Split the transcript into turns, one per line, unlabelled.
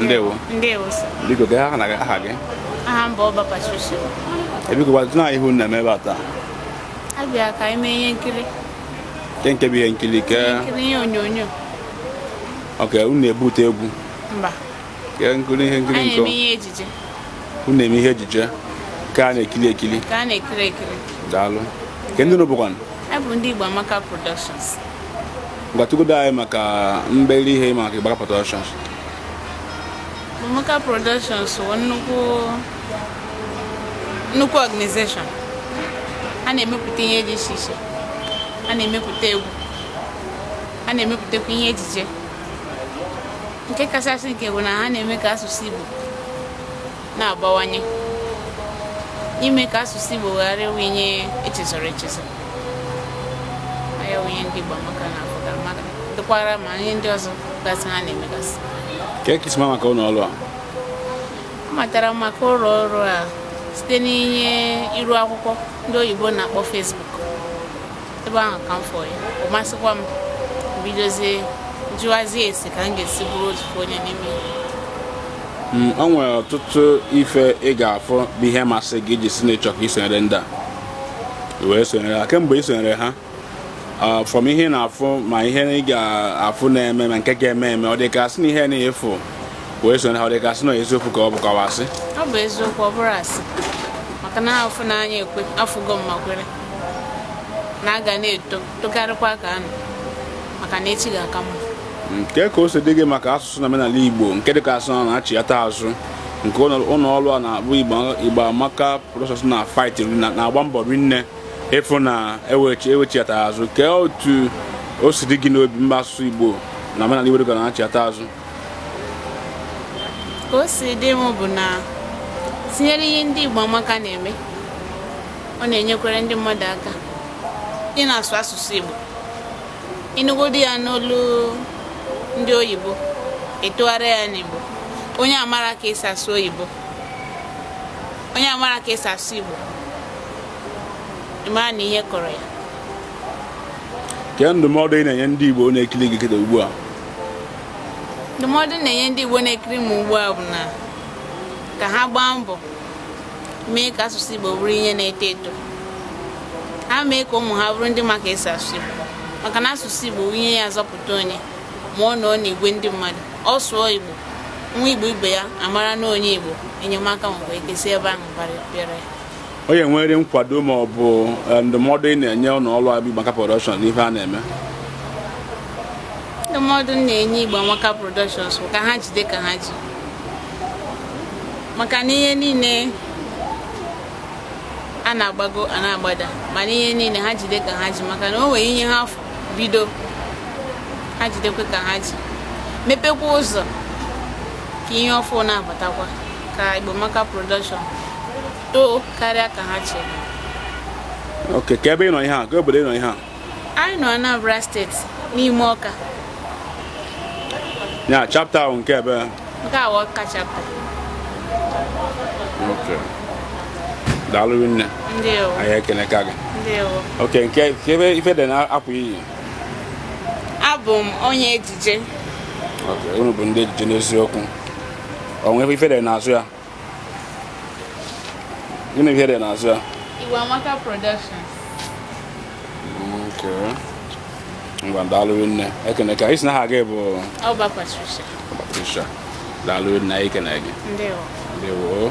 Ndewo.
Ndewo sir.
Biko, kee aha na aha gị?
Aha m bụ Ọba Patricia.
Biko, gwatụnụ anyị ihe unu na-eme ebe a taa.
Abịa ka anyị mee ihe nkiri.
Nke bụ ihe nkiri ke?
Nkiri ihe onyonyo.
Ok, unu na-ebute egwu?
Mba.
Ke nkiri ihe nkiri
Anyị
nke
na-eme ihe ejije.
Unu na-eme ihe ejije ka a na-ekiri ekiri?
Ka a na-ekiri ekiri.
Daalụ. Ke ndị unu bụkwanụ?
Anyị bụ ndị Igbo Amaka Productions.
Gwatụgodo anyị maka mbeli ihe maka Igbo Amaka Productions.
Igbo Amaka Productions bụ nnukwu organization. A na-emepụta ihe dị iche iche. A na-emepụta egwu. A na-emepụtakwa ihe ejije. Nke kachasị nke bụ na ha na-eme ka asụsụ Igbo na-abawanye, ime ka asụsụ Igbo ghara ịwụ ihe echezọrọ echezọ. Ya wụ ihe ndị Igbo Amaka na-afụta maka dịkwara ma ihe ndị ọzọ gasị ha na-emegasị.
Kee ka i si ma maka ụlọ ọrụ a?
Amatara m maka ụlọ ọrụ a site n'ihe iru akwụkwọ ndị oyibo na-akpọ Facebook. Ebe ahụ ka m fọ ya, ọ masịkwa m, bidozie jụwazie ese ka m ga-esi bụrụ otu onye n'ime ya.
O nwere ọtụtụ ife ị ga-afụ bụ ihe masị gị iji si na ịchọ ka ị sonyere ndị a. I wee sonyere ha. Kemgbe ị sonyere ha, from ihe ị na-afụ ma ihe ị ga-afụ na-eme ma nke ga-eme eme, ọ dị ka asị na ihe na-efu wee sonyere ha, ọ dị ka asị na eziokwu ka ọ bụ ka ọ bụ asị?
Ọ bụ eziokwu, ọ bụrụ asị, maka na afụ n'anya ekwe afụgo m ma kwere na a ga na-eto tokarịkwa ka anọ, maka na echi ga-aka mma.
Nke ka o si dị gị maka asụsụ na omenala Igbo nke dịka asụ na na-achịata azụ nke ụlọ ọrụ a na-abụ Igbo Amaka Productions na fight na-agba mbọ rinne ịfụ na ewechiatara azụ, kee otu o si dị gị n'obi mba asụsụ Igbo na omenala Igbo dịka na-achịata azụ?
Ka o si dị m bụ na tinyere ihe ndị Igbo Amaka na-eme, ọ na-enyekwere ndị mmadụ aka ị na-asụ asụsụ Igbo, ịnụgodu ya n'olu ndị oyibo, etụgharịa ya n'Igbo. Onye amara ka esi asụ oyibo, onye amara ka esi asụ Igbo, ị mara na ihe kọrọ ya.
Kee ndụmọdụ ị na-enye ndị Igbo na-ekiri gị kịta ugbu a?
Ndụmọdụ na-enye ndị Igbo na-ekiri m ugbu a bụ na ka ha gbaa mbọ mee ka asụsụ Igbo bụrụ ihe na-eto eto. Ha mee ka ụmụ ha bụrụ ndị ma ka esi asụ Igbo, maka na asụsụ Igbo bụ ihe ya azọpụta onye ma ọ nọ n'igwe ndị mmadụ, ọ sụọ Igbo, nwa Igbo ibe ya amara na onye Igbo, enyemaka nwekwa ike si ebe ahụ bịara ya.
Onye nwere nkwado ma ọ bụ ndụmọdụ ị na-enye ụlọ ọrụ Igbo Amaka Productions n'ife a na-eme?
Ndụmọdụ m na-enye Igbo Amaka Productions bụ ka ha jide ka ha ji, maka na ihe niile a na-agbago a na-agbada, mana ihe niile ha jide ka ha ji, maka na o nwere ihe ha bido, ha jidekwe ka ha ji, mepekwa ụzọ ka ihe ọfụ na-abatakwa, ka Igbo Amaka Production too karịa ka ha chere.
Ok, ka ebe ị nọ ihe a, ka obodo ị nọ ihe a?
Anyị nọ Anambra Steeti, n'ime Ọka.
Ya chapter ahụ nke ebe?
Nke a Ọka chapter.
Ok, daalụ nne.
Ndewo.
Anyị ekele ka gị.
Ndewo.
Ok, nke ebe ife dị na akwa iyi?
Abụ m onye ejije.
Ok, unu bụ ndị ejije n'eziokwu. Ọ nwere ife dị n'azụ ya? Gịnị ife dị n'azụ ya?
Igbo Amaka Productions.
Ok, ngwa, daalụ nne, ekene ka isi na aha gị bụ?
Ọba Patricia.
Patricia, daalụ nne, anyị ekene gị.
Ndewo.
Ndewo.